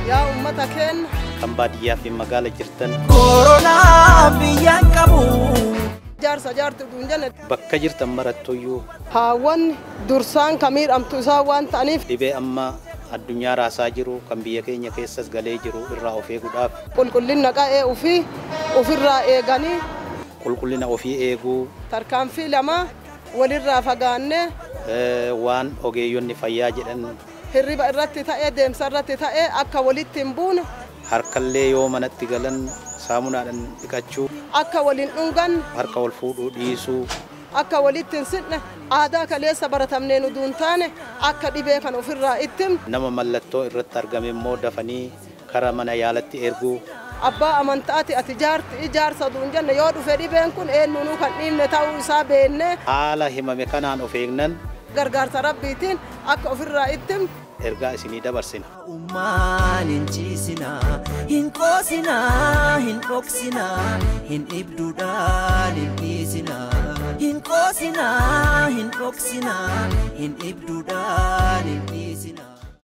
Yaa uummata keenya kan baadiyyaa fi magaala jirtan Koronaa biyyaan qabu. Jaarsa jaarti utuu hin jenne bakka jirtan marattuyyuu haawwan dursaan kan miidhamtu isaan waan ta'aniif dhibee amma addunyaa raasaa jiru kan biyya keenya keessas galee jiru irraa of eeguudhaaf qulqullina qa'ee ofii ofirraa eeganii qulqullina ofii eeguu tarkaanfii lama walirraa fagaannee waan ogeeyyonni fayyaa jedhan hirriba irratti ta'ee deemsa irratti ta'ee akka walitti hin buune harkallee yoo manatti galan saamunaadhaan dhiqachuu akka waliin dhungan harka wal fuudhuu dhiisuu akka walitti hin sidne aadaa kaleessa baratamneen utuu hin taane akka dhibee kan ofirraa ittiin nama mallattoo irratti argame immoo dafanii karaa mana yaalatti erguu abbaa amantaati ati jaarti ijaarsa utuu hin jenne yoo dhufe dhibeen kun eenyuunuu kan dhiibne ta'uu isaa beekne haala himame kanaan of eegnan gargaarsa rabbiitiin akka ofirraa ittiin ergaa isinii dabarsina. Ummaan hin ciisinaa, hin qoosinaa, hin dhoksinaa, hin ibduudhaan hin dhiisinaa. Hin qoosinaa, hin dhoksinaa, hin ibduudhaan hin dhiisinaa.